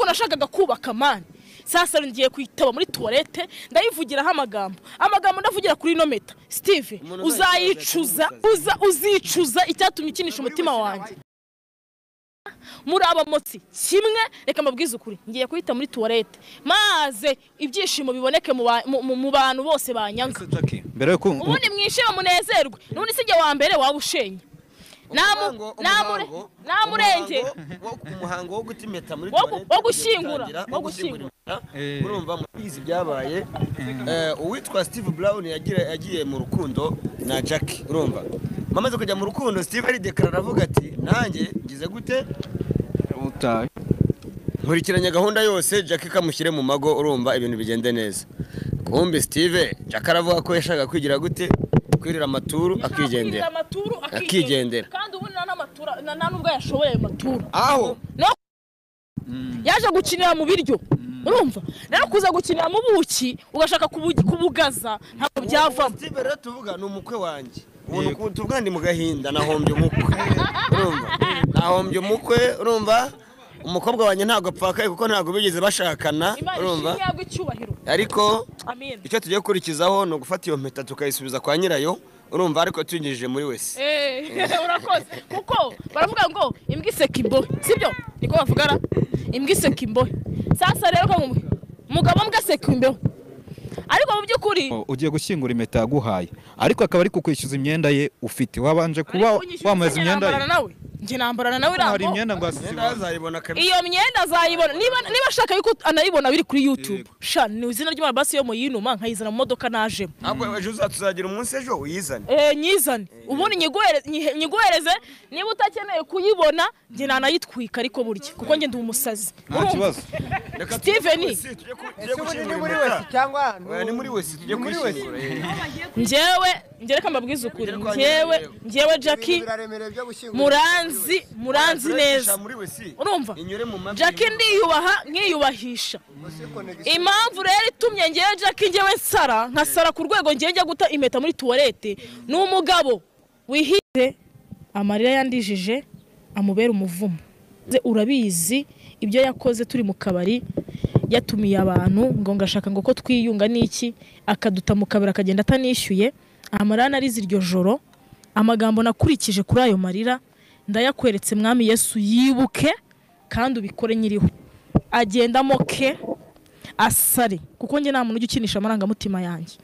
nashakaga kubaka man. Sasa ngiye kwitaba muri toilette ndayivugiraho amagambo ndavugira kuri ino meta. Steve uzayicuza, uzicuza icyatumye ukinisha umutima wanjye. Muri abamotsi kimwe, reka mbabwize ukuri, ngiye kwita muri toilette maze ibyishimo biboneke mu bantu bose banyanga. Ubundi mwishime munezerwe, n'ubundi sijye wa mbere waba ushenye. Namurenge umuhango wo guta impeta muri toilette wo gushyingura. Urumva mubizi byabaye, uwitwa Steve Brown yagiye mu rukundo na Jackie. Urumva mamaze kujya mu rukundo, Steve ari declara avuga ati nanjye ngize gute utaye nkurikiranye gahunda yose, Jackie kamushyire mu mago, urumva ibintu bigende neza. Kumbe Steve Jackie aravuga ko yashaka kwigira gute, kwirira amaturu akigendera. Kandi ubu nta nubwo yashoboye ayo maturu aho yaje gukinira mu biryo. Urumva rero kuza gukinira mu buki ugashaka kubugaza ntabwo byavamo. Steve rero tuvuga ni umukwe wanjye, ubu tuvuga ndi mu gahinda, nahombye umukwe. Urumva nahombye umukwe, urumva umukobwa wanjye ntabwo apfakaye kuko ntabwo bigeze bashakana. Urumva ariko icyo tugiye gukurikizaho ni ugufata iyo mpeta tukayisubiza kwa nyirayo. Urumva ariko tunyujije muri wese. Urakoze, kuko baravuga ngo imbwa iseka imbohe, sibyo niko bavugara, imbwa iseka imbohe. Sasa rero ko mugabo mbwa aseka imbeho, ariko mu by'ukuri ugiye gushyingura impeta yaguhaye, ariko akaba ari kukwishyuza imyenda ye ufite, wabanje kuba wamaze imyenda ye. Njye nambarana nawe rambo. Hari imyenda ngo azayibona kabisa. Iyo myenda azayibona niba ashaka yuko anayibona biri kuri YouTube. Sha ni izina ry'amabasi yo muyinuma nkayizana mu modoka najemo. Ntabwo ejo uzatuzagira umunsi ejo uyizane. Nyizane. Ubundi nyiguhereze niba utakeneye kuyibona njye nanayitwika, ariko burya kuko njye ndi umusazi. Nta kibazo. Steven ni muri wese cyangwa ni muri wese tujye kwishyura. Njyewe reka mbabwize ukuri, njyewe Jackie muranzi neza. Urumva Jackie ndiyubaha nkiyubahisha. Impamvu rero itumye ngewe Jackie ngewe nsara nkasara ku rwego ngewe njya guta impeta muri toilette ni umugabo wihize amarira yandijije amubera umuvumo. Urabizi ibyo yakoze turi mu kabari, yatumiye abantu ngo ngashaka ngo ko twiyunga n'iki, akaduta mu kabari akagenda atanishyuye. Amarira narize iryo joro, amagambo nakurikije kuri ayo marira ndayakweretse mwami Yesu, yibuke kandi ubikore nyiriho. Agenda moke asare, kuko nge nta muntu ujya ukinisha amarangamutima yanjye.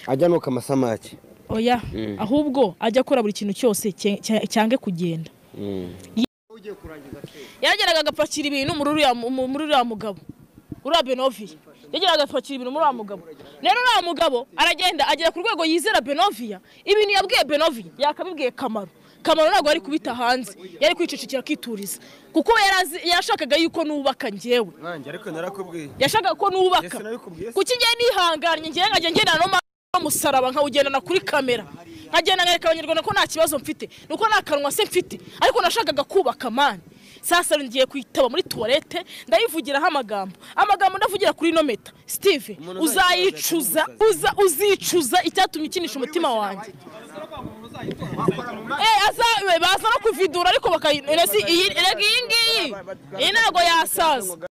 Ajya nuka amasamaki. Oya, ahubwo ajya akora buri kintu cyose cyange kugenda. Yageraga agapakira ibintu muri uriya mugabo, uriya Benovia. Yageraga agapakira ibintu muri uriya mugabo. Rero uriya mugabo aragenda agera ku rwego yizera Benovia, ibintu yabwiye Benovia yakabibwiye Kamaro. Kamaro ntabwo ari kubita hanze, yari kwicecekera akituriza, kuko yashakaga yuko nubaka njyewe. Yashakaga ko nubaka. Kuki njye nihanganye njye nkajya ngendana no musaraba nkawugendana kuri kamera, nkagenda nkereka abanyarwanda ko nta kibazo mfite, nuko nta kanwa se mfite, ariko nashakaga kubaka man. Sasa ngiye kwitaba muri toilette ndayivugiraho amagambo ndavugira kuri ino meta. Steve uzayicuza, uzicuza icyatumye ukinisha umutima wanjye. Baza no kuvidura ariko bakayinesi iyi ngiyi iyi ntago yasaza.